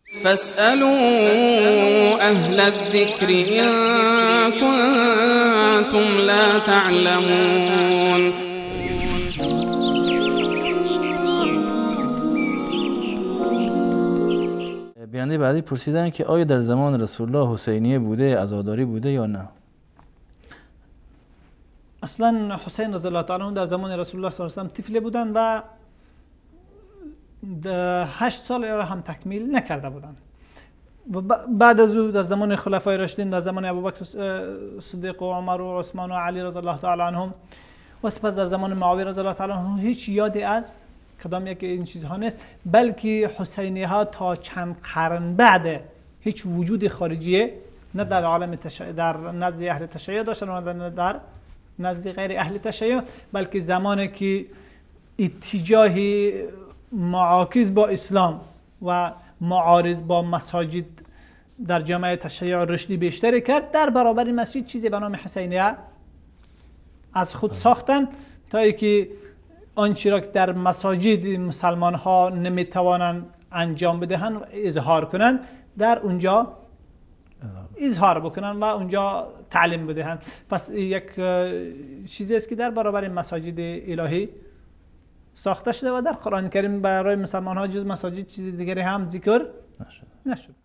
فاسألوا أهل الذكر إن كنتم لا تعلمون. بیننده بعدی پرسیدن که آیا در زمان رسول الله حسینیه بوده، عزاداری بوده یا نه؟ اصلا حسین رضی الله تعالی عنه در زمان رسول الله صلی الله علیه و سلم طفل بودند و 8 سال را هم تکمیل نکرده بودند. و بعد از او در زمان خلفای راشدین، در زمان ابوبکر صدیق و عمر و عثمان و علی رضی الله تعالی عنهم و سپس در زمان معاویه رضی الله تعالی عنه هیچ یادی از کدام یک این چیزها نیست، بلکه حسینی ها تا چند قرن بعد هیچ وجود خارجی نه در عالم در نزد اهل تشیع داشتن و نه در نزد غیر اهل تشیع، بلکه زمانی که اتجاه معاکس با اسلام و معارض با مساجد در جامعه تشیع رشدی بیشتری کرد، در برابر مسجد چیزی به نام حسینیه از خود ساختن تا اینکه آنچه را که در مساجد مسلمان ها نمیتوانند انجام بدهند و اظهار کنند در اونجا اظهار بکنن و اونجا تعلیم بدهند. پس یک چیزی است که در برابر مساجد الهی ساخته شده و در قرآن کریم برای مسلمان ها جز مساجد چیز دیگری هم ذکر نشد.